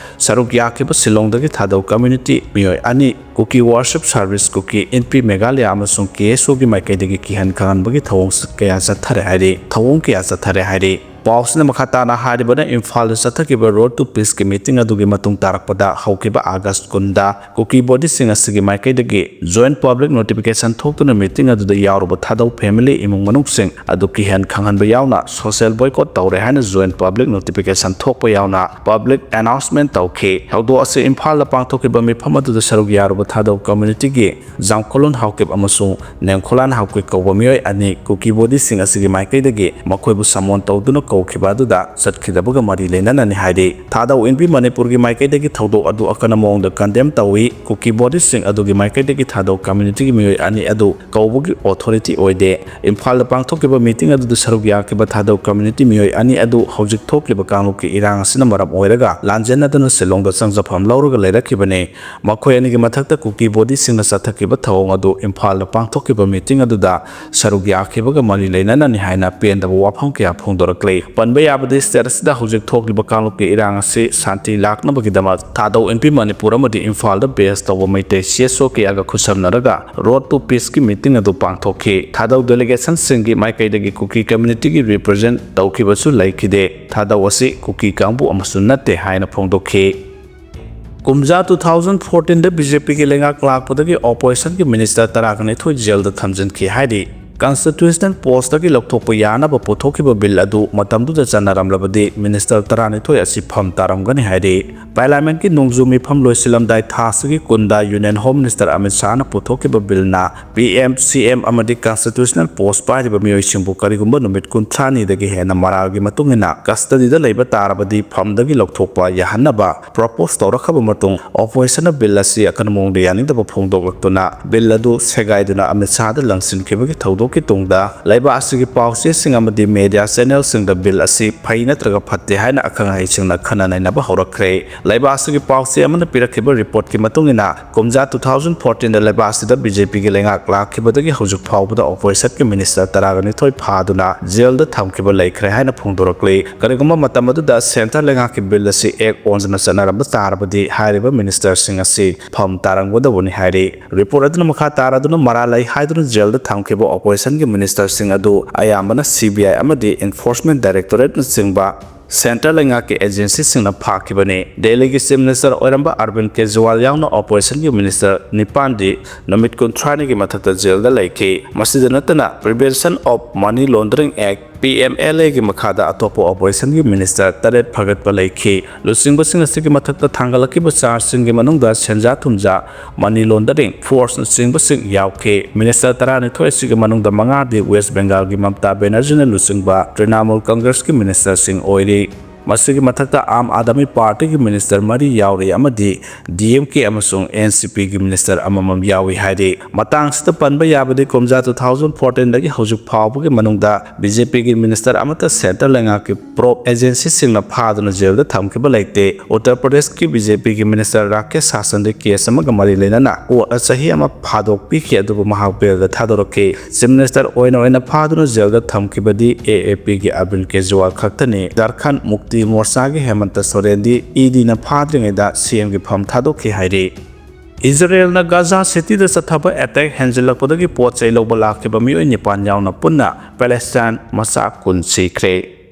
ꯁꯔꯨꯛ ꯌꯥꯈꯤꯕ ꯁꯤꯂꯣꯡꯗꯒꯤ ꯊꯥꯗꯧ ꯀꯝꯃ꯭ꯌꯨꯅꯤꯇꯤ ꯃꯤꯑꯣꯏ ꯑꯅꯤ ꯀꯨꯀꯤ ꯋꯥꯔꯁꯤꯞ ꯁꯥꯔꯚꯤꯁ, ꯀꯨꯀꯤ ꯏꯟꯄꯤ ꯃꯦꯘꯥꯂꯌꯥ ꯑꯃꯁꯨꯡ ꯀꯦ ꯑꯦꯁ ꯑꯣꯒꯤ ꯃꯥꯏꯀꯩꯗꯒꯤ ꯀꯤꯍꯟ ꯈꯪꯍꯟꯕꯒꯤ ꯊꯧꯑꯣꯡ ꯀꯌꯥ ꯆꯠꯊꯔꯦ ꯍꯥꯏꯔꯤ꯫ ꯊꯧꯑꯣꯡ ꯀꯌꯥ ꯆꯠꯊꯔꯦ ꯍꯥꯏꯔꯤ꯫ ꯄꯥꯎꯁꯤꯅ ꯃꯈꯥ ꯇꯥꯅ ꯍꯥꯏꯔꯤꯕꯅ, ꯏꯝꯐꯥꯜꯗ ꯆꯠꯊꯈꯤꯕ ꯔꯣꯗ ꯇꯨ ꯄꯤꯁꯀꯤ ꯃꯤꯇꯤꯡ ꯑꯗꯨꯒꯤ ꯃꯇꯨꯡ ꯇꯥꯔꯛꯄꯗ ꯍꯧꯈꯤꯕ ꯑꯥꯒꯁ ꯀꯨꯟꯗ ꯀꯨꯀꯤ ꯕꯣꯗꯤꯁꯤꯡ ꯑꯁꯤꯒꯤ ꯃꯥꯏꯀꯩꯗꯒꯤ ꯖꯣꯏꯟꯠ ꯄꯕ꯭ꯂꯤꯛ ꯅꯣꯇꯤꯐꯤꯀꯦꯁꯟ ꯊꯣꯛꯇꯨꯅ ꯃꯤꯇꯤꯡ ꯑꯗꯨꯗ ꯌꯥꯎꯔꯨꯕ ꯊꯥꯗꯧ ꯐꯦꯃꯤꯂꯤ ꯏꯃꯨꯡ ꯃꯅꯨꯡꯁꯤꯡ ꯑꯗꯨ ꯀꯤꯍꯟ ꯈꯪꯍꯟꯕ ꯌꯥꯎꯅ ꯁꯣꯁꯤꯌꯦꯜ ꯕꯣꯏꯀꯣꯠ ꯇꯧꯔꯦ ꯍꯥꯏꯅ ꯖꯣꯏꯟꯠ ꯄꯕ꯭ꯂꯤꯛ ꯅꯣꯇꯤꯐꯤꯀꯦꯁꯟ ꯊꯣꯛꯄ ꯌꯥꯎꯅ ꯄꯕ꯭ꯂꯤꯛ ꯑꯦꯅꯥꯎꯟꯁꯃꯦꯟꯠ ꯇꯧꯈꯤ꯫ ꯊꯧꯗꯣꯛ ꯑꯁꯤ ꯏꯝꯐꯥꯜꯗ ꯄꯥꯡꯊꯣꯛꯈꯤꯕ ꯃꯤꯐꯝ ꯑꯗꯨꯗ ꯁꯔꯨꯛ ꯌꯥꯔꯨꯕ ꯊꯥꯗꯧ ꯀꯝꯃ꯭ꯌꯨꯅꯤꯇꯤꯒꯤ ꯖꯥꯝꯈꯣꯂꯨꯟ ꯍꯥꯎꯀꯤꯞ ꯑꯃꯁꯨꯡ ꯅꯦꯡꯈꯣꯂꯥꯟ ꯍꯥꯎꯀꯤꯞ ꯀꯧꯕ ꯃꯤꯑꯣꯏ ꯑꯅꯤ ꯀꯨꯀꯤ ꯕꯣꯗꯤꯁꯤꯡ ꯑꯁꯤꯒꯤ ꯃꯥꯏꯀꯩꯗꯒꯤ ꯃꯈꯣꯏꯕꯨ ꯁꯃꯣꯟ ꯇꯧꯗꯨꯅ ꯍꯧꯈꯤꯕ ꯑꯗꯨꯗ ꯆꯠꯈꯤꯗꯕꯒ ꯃꯔꯤ ꯂꯩꯅꯅꯅꯤ ꯍꯥꯏꯔꯤ꯫ ꯊꯥꯗꯧ ꯏꯟꯕꯤ ꯃꯅꯤꯄꯨꯔꯒꯤ ꯃꯥꯏꯀꯩꯗꯒꯤ ꯊꯧꯗꯣꯛ ꯑꯗꯨ ꯑꯀꯟꯕ ꯃꯑꯣꯡꯗ condemn ꯇꯧꯏ꯫ ꯀꯨꯀꯤ ꯕꯣꯗꯤꯁꯤꯡ ꯑꯗꯨꯒꯤ ꯃꯥꯏꯀꯩꯗꯒꯤ ꯊꯥꯗꯧ communityꯒꯤ ꯃꯤꯑꯣꯏ ꯑꯅꯤ ꯑꯗꯨ ꯀꯧꯕꯒꯤ authority ꯑꯣꯏꯗꯦ꯫ ꯏꯝꯐꯥꯜꯗ ꯄꯥꯡꯊꯣꯛꯈꯤꯕ meeting ꯑꯗꯨꯗ ꯁꯔꯨꯛ ꯌꯥꯈꯤꯕ ꯊꯥꯗꯧ community ꯃꯤꯑꯣꯏ ꯑꯅꯤ ꯑꯗꯨ ꯍꯧꯖꯤꯛ ꯊꯣꯛꯂꯤꯕ ꯀꯥꯡꯂꯨꯞꯀꯤ ꯏꯔꯥꯡ ꯑꯁꯤꯅ ꯃꯔꯝ ꯑꯣꯏꯔꯒ ꯂꯥꯟꯖꯦꯟꯅꯗꯨꯅ ꯁꯤꯂꯣꯡꯗ ꯆꯪꯖꯐꯝ ꯂꯧꯔꯒ ꯂꯩꯔꯛꯈꯤꯕꯅꯤ꯫ ꯃꯈꯣꯏ ꯑꯅꯤꯒꯤ ꯃꯊꯛꯇ ꯀꯨꯀꯤ ꯕꯣꯗꯤꯁꯤꯡꯅ ꯆꯠꯊꯈꯤꯕ ꯊꯧꯑꯣꯡ ꯑꯗꯨ ꯏꯝꯐꯥꯜꯗ ꯄꯥꯡꯊꯣꯛꯈꯤꯕ meeting ꯑꯗꯨꯗ ꯁꯔꯨꯛ ꯌꯥꯈꯤꯕꯒ ꯃꯔꯤ ꯂꯩꯅꯅꯅꯤ ꯍꯥꯏꯅ ꯄꯦꯟꯗꯕ ꯋꯥꯐꯝ ꯀꯌꯥ ꯐꯣꯡꯗꯣꯔꯛꯂꯤ꯫ ꯄꯟꯕ ꯌꯥꯕꯗꯤ, state ꯑꯁꯤꯗ ꯍꯧꯖꯤꯛ ꯊꯣꯛꯂꯤꯕ ꯀꯥꯡꯂꯨꯞꯀꯤ ꯏꯔꯥꯡ ꯑꯁꯤ ꯁꯥꯟꯇꯤ ꯂꯥꯛꯅꯕꯒꯤꯗꯃꯛ ꯊꯥꯗꯧ ꯏꯟꯄꯤ ꯃꯅꯤꯄꯨꯔ ꯑꯃꯗꯤ ꯏꯝꯐꯥꯜꯗ base ꯇꯧꯕ ꯃꯩꯇꯩ C S O ꯀꯌꯥꯒ ꯈꯨꯠꯁꯝꯅꯔꯒ Road to Peaceꯀꯤ meeting ꯑꯗꯨ ꯄꯥꯡꯊꯣꯛꯈꯤ꯫ ꯊꯥꯗꯧ delegationꯁꯤꯡꯒꯤ ꯃꯥꯏꯀꯩꯗꯒꯤ ꯀꯨꯀꯤ communityꯒꯤ represent ꯇꯧꯈꯤꯕꯁꯨ ꯂꯩꯈꯤꯗꯦ꯫ ꯊꯥꯗꯧ ꯑꯁꯤ ꯀꯨꯀꯤ ꯀꯥꯡꯕꯨ ꯑꯃꯁꯨ ꯅꯠꯇꯦ ꯍꯥꯏꯅ ꯐꯣꯡꯗꯣꯛꯈꯤ꯫ ꯀꯨꯝꯖꯥ two thousand fourteenꯗ BJPꯒꯤ ꯂꯩꯉꯥꯛ ꯂꯥꯛꯄꯗꯒꯤ oppositionꯒꯤ minister ꯇꯔꯥꯒ ꯅꯤꯊꯣꯏ jailꯗ ꯊꯝꯖꯤꯟꯈꯤ ꯍꯥꯏꯔꯤ꯫ Constitutional postꯇꯒꯤ ꯂꯧꯊꯣꯛꯄ ꯌꯥꯅꯕ ꯄꯨꯊꯣꯛꯈꯤꯕ bill ꯑꯗꯨ ꯃꯇꯝꯗꯨꯗ ꯆꯠꯅꯔꯝꯂꯕꯗꯤ minister ꯇꯔꯥꯅꯤꯊꯣꯏ ꯑꯁꯤ ꯐꯝ ꯇꯥꯔꯝꯒꯅꯤ ꯍꯥꯏꯔꯤ꯫ Parliamentꯀꯤ ꯅꯣꯡꯖꯨ ꯃꯤꯐꯝ ꯂꯣꯏꯁꯤꯜꯂꯝꯗꯥꯏ ꯊꯥꯁꯤꯒꯤ ꯀꯨꯟꯗ Union Home Minister Amit ꯁꯥꯍꯅ ꯄꯨꯊꯣꯛꯈꯤꯕ billꯅ PM, CM ꯑꯃꯗꯤ constitutional post ꯄꯥꯏꯔꯤꯕ ꯃꯤꯑꯣꯏꯁꯤꯡꯕꯨ ꯀꯔꯤꯒꯨꯝꯕ ꯅꯨꯃꯤꯠ ꯀꯨꯟꯊ꯭ꯔꯥꯅꯤꯗꯒꯤ ꯍꯦꯟꯅ ꯃꯔꯥꯜꯒꯤ ꯃꯇꯨꯡ ꯏꯟꯅ custodyꯗ ꯂꯩꯕ ꯇꯥꯔꯕꯗꯤ ꯐꯝꯗꯒꯤ ꯂꯧꯊꯣꯛꯄ ꯌꯥꯍꯟꯅꯕ propose ꯇꯧꯔꯛꯈ꯭ꯔꯕ ꯃꯇꯨꯡ, oppositionꯅ bill ꯑꯁꯤ ꯑꯀꯟꯕ ꯃꯑꯣꯡꯗ ꯌꯥꯅꯤꯡꯗꯕ ꯐꯣꯡꯗꯣꯛꯂꯛꯇꯨꯅ bill ꯑꯗꯨ ꯁꯦꯒꯥꯏꯗꯨꯅ ꯑꯃꯤꯠ ꯁꯥꯍꯗ ꯂꯪꯁꯤꯟꯈꯤꯕꯒꯤ ꯊꯧꯗꯣꯛꯀꯤ ꯇꯨꯡꯗ ꯂꯩꯕꯥꯛ ꯑꯁꯤꯒꯤ ꯄꯥꯎꯆꯦꯁꯤꯡ ꯑꯃꯗꯤ media channelꯁꯤꯡꯗ bill ꯑꯁꯤ ꯐꯩ ꯅꯠꯇ꯭ꯔꯒ ꯐꯠꯇꯦ ꯍꯥꯏꯅ ꯑꯈꯪ ꯑꯍꯩꯁꯤꯡꯅ ꯈꯟꯅ ꯅꯩꯅꯕ ꯍꯧꯔꯛꯈ꯭ꯔꯦ꯫ ꯂꯩꯕꯥꯛ ꯑꯁꯤꯒꯤ ꯄꯥꯎꯆꯦ ꯑꯃꯅ ꯄꯤꯔꯛꯈꯤꯕ reportꯀꯤ ꯃꯇꯨꯡ ꯏꯟꯅ, ꯀꯨꯝꯖꯥ two thousand fourteenꯗ ꯂꯩꯕꯥꯛ ꯑꯁꯤꯗ BJPꯒꯤ ꯂꯩꯉꯥꯛ ꯂꯥꯛꯈꯤꯕꯗꯒꯤ ꯍꯧꯖꯤꯛ ꯐꯥꯎꯕꯗ oppositionꯒꯤ minister ꯇꯔꯥꯒ ꯅꯤꯊꯣꯏ ꯐꯥꯗꯨꯅ jailꯗ ꯊꯝꯈꯤꯕ ꯂꯩꯈ꯭ꯔꯦ ꯍꯥꯏꯅ ꯐꯣꯡꯗꯣꯔꯛꯂꯤ꯫ ꯀꯔꯤꯒꯨꯝꯕ ꯃꯇꯝ ꯑꯗꯨꯗ centre ꯂꯩꯉꯥꯛꯀꯤ bill ꯑꯁꯤ act ꯑꯣꯟꯗꯨꯅ ꯆꯠꯅꯔꯝꯕ ꯇꯥꯔꯕꯗꯤ ꯍꯥꯏꯔꯤꯕ ministerꯁꯤꯡ ꯑꯁꯤ ꯐꯝ ꯇꯥꯔꯝꯒꯗꯕꯅꯤ ꯍꯥꯏꯔꯤ꯫ Report ꯑꯗꯨꯅ ꯃꯈꯥ ꯇꯥꯔꯗꯨꯅ ꯃꯔꯥꯜ ꯂꯩ ꯍꯥꯏꯗꯨꯅ jailꯗ ꯊꯝꯈꯤꯕ oppositionꯒꯤ ministerꯁꯤꯡ ꯑꯗꯨ ꯑꯌꯥꯝꯕꯅ CBI ꯑꯃꯗꯤ Enforcement Directorateꯅꯆꯤꯡꯕ centre ꯂꯩꯉꯥꯛꯀꯤ agencyꯁꯤꯡꯅ ꯐꯥꯈꯤꯕꯅꯤ꯫ ꯗꯦꯜꯂꯤꯒꯤ Chief Minister ꯑꯣꯏꯔꯝꯕ ꯑꯔꯕꯤꯟꯗ ꯀꯦꯖ꯭ꯔꯤꯋꯥꯜ ꯌꯥꯎꯅ oppositionꯒꯤ minister ꯅꯤꯄꯥꯟꯗꯤ ꯅꯨꯃꯤꯠ ꯀꯨꯟꯊ꯭ꯔꯥꯅꯤꯒꯤ ꯃꯊꯛꯇ jailꯗ ꯂꯩꯈꯤ꯫ ꯃꯁꯤꯗ ꯅꯠꯇꯅ Prevention of Money Laundering Act P M L ꯑꯦꯒꯤ ꯃꯈꯥꯗ ꯑꯇꯣꯞꯄ ꯑꯣꯄꯔꯦꯁꯟꯒꯤ ꯃꯤꯅꯤꯁꯇꯔ ꯇꯔꯦꯠ ꯐꯒꯠꯄ ꯂꯩꯈꯤ꯫ ꯂꯨꯆꯤꯡꯕꯁꯤꯡ ꯑꯁꯤꯒꯤ ꯃꯊꯛꯇ ꯊꯥꯡꯒꯠꯂꯛꯈꯤꯕ ꯆꯥꯔꯖꯁꯤꯡꯒꯤ ꯃꯅꯨꯡꯗ ꯁꯦꯟꯖꯥ ꯊꯨꯝꯖꯥ, ꯃꯅꯤ ꯂꯣꯟꯗꯔꯤꯡ, ꯐꯣꯔꯁꯅꯆꯤꯡꯕꯁꯤꯡ ꯌꯥꯎꯈꯤ꯫ ꯃꯤꯅꯤꯁꯇꯔ ꯇꯔꯥꯅꯤꯊꯣꯏ ꯑꯁꯤꯒꯤ ꯃꯅꯨꯡꯗ ꯃꯉꯥꯗꯤ ꯋꯦꯁ ꯕꯦꯡꯒꯥꯜꯒꯤ ꯃꯃꯇꯥ ꯕꯦꯅꯔꯖꯤꯅ ꯂꯨꯆꯤꯡꯕ ꯇ꯭ꯔꯤꯅꯥꯃꯨꯜ ꯀꯪꯒ꯭ꯔꯦꯁꯀꯤ ꯃꯤꯅꯤꯁꯇꯔꯁꯤꯡ ꯑꯣꯏꯔꯤ꯫ ꯃꯁꯤꯒꯤ ꯃꯊꯛꯇ ꯑꯥꯝ ꯑꯥꯗꯃꯤ ꯄꯥꯔꯇꯤꯒꯤ ꯃꯤꯅꯤꯁꯇꯔ ꯃꯔꯤ ꯌꯥꯎꯔꯤ ꯑꯃꯗꯤ ꯗꯤ ꯑꯦꯝ ꯀꯦ ꯑꯃꯁꯨꯡ ꯑꯦꯟ ꯁꯤ ꯄꯤꯒꯤ ꯃꯤꯅꯤꯁꯇꯔ ꯑꯃꯃꯝ ꯌꯥꯎꯏ ꯍꯥꯏꯔꯤ꯫ ꯃꯇꯥꯡꯁꯤꯗ ꯄꯟꯕ ꯌꯥꯕꯗꯤ, ꯀꯨꯝꯖꯥ ꯇꯨ ꯊꯥꯎꯖꯟ ꯐꯣꯔꯇꯤꯟꯗꯒꯤ ꯍꯧꯖꯤꯛ ꯐꯥꯎꯕꯒꯤ ꯃꯅꯨꯡꯗ ꯕꯤ ꯖꯦ ꯄꯤꯒꯤ ꯃꯤꯅꯤꯁꯇꯔ ꯑꯃꯠꯇ ꯁꯦꯟꯇꯔ ꯂꯩꯉꯥꯛꯀꯤ ꯄ꯭ꯔꯣꯞ ꯑꯦꯖꯦꯟꯁꯤꯁꯤꯡꯅ ꯐꯥꯗꯨꯅ ꯖꯦꯜꯗ ꯊꯝꯈꯤꯕ ꯂꯩꯇꯦ꯫ ꯎꯠꯇꯔ ꯄ꯭ꯔꯗꯦꯁꯀꯤ ꯕꯤ ꯖꯦ ꯄꯤꯒꯤ ꯃꯤꯅꯤꯁꯇꯔ ꯔꯥꯀꯦꯁ ꯁꯥꯁꯟꯗꯤ ꯀꯦꯁ ꯑꯃꯒ ꯃꯔꯤ ꯂꯩꯅꯅ ꯀꯣꯔꯠꯅ ꯆꯍꯤ ꯑꯃ ꯐꯥꯗꯣꯛꯄꯤꯈꯤ, ꯑꯗꯨꯕꯨ ꯃꯍꯥꯛ ꯕꯦꯜꯗ ꯊꯥꯗꯣꯔꯛꯈꯤ꯫ ꯆꯤꯐ ꯃꯤꯅꯤꯁꯇꯔ ꯑꯣꯏꯅ ꯑꯣꯏꯅ ꯐꯥꯗꯨꯅ ꯖꯦꯜꯗ ꯊꯝꯈꯤꯕꯗꯤ ꯑꯦ ꯑꯦ ꯄꯤꯒꯤ ꯑꯔꯕꯤꯟ ꯀꯦꯖ꯭ꯔꯤꯋꯥꯜ ꯈꯛꯇꯅꯤ꯫ ꯖꯥꯔꯈꯟꯗ ꯃꯨꯛꯇꯤ ꯃꯣꯔꯆꯥꯒꯤ ꯍꯦꯃꯟꯇ ꯁꯣꯔꯦꯟꯗꯤ ꯏ ꯗꯤꯅ ꯐꯥꯗ꯭ꯔꯤꯉꯩꯗ ꯁꯤ ꯑꯦꯝꯒꯤ ꯐꯝ ꯊꯥꯗꯣꯛꯈꯤ ꯍꯥꯏꯔꯤ꯫ ꯏꯖꯔꯦꯜꯅ ꯒꯥꯖꯥ ꯁꯤꯇꯤꯗ ꯆꯠꯊꯕ ꯑꯦꯇꯦꯛ ꯍꯦꯟꯖꯤꯜꯂꯛꯄꯗꯒꯤ ꯄꯣꯠ ꯆꯩ ꯂꯧꯕ ꯂꯥꯛꯈꯤꯕ ꯃꯤꯑꯣꯏ ꯅꯤꯄꯥꯟ ꯌꯥꯎꯅ ꯄꯨꯟꯅ ꯄꯦꯂꯦꯁꯇꯥꯏꯟ ꯃꯆꯥ ꯀꯨꯟ ꯁꯤꯈ꯭ꯔꯦ꯫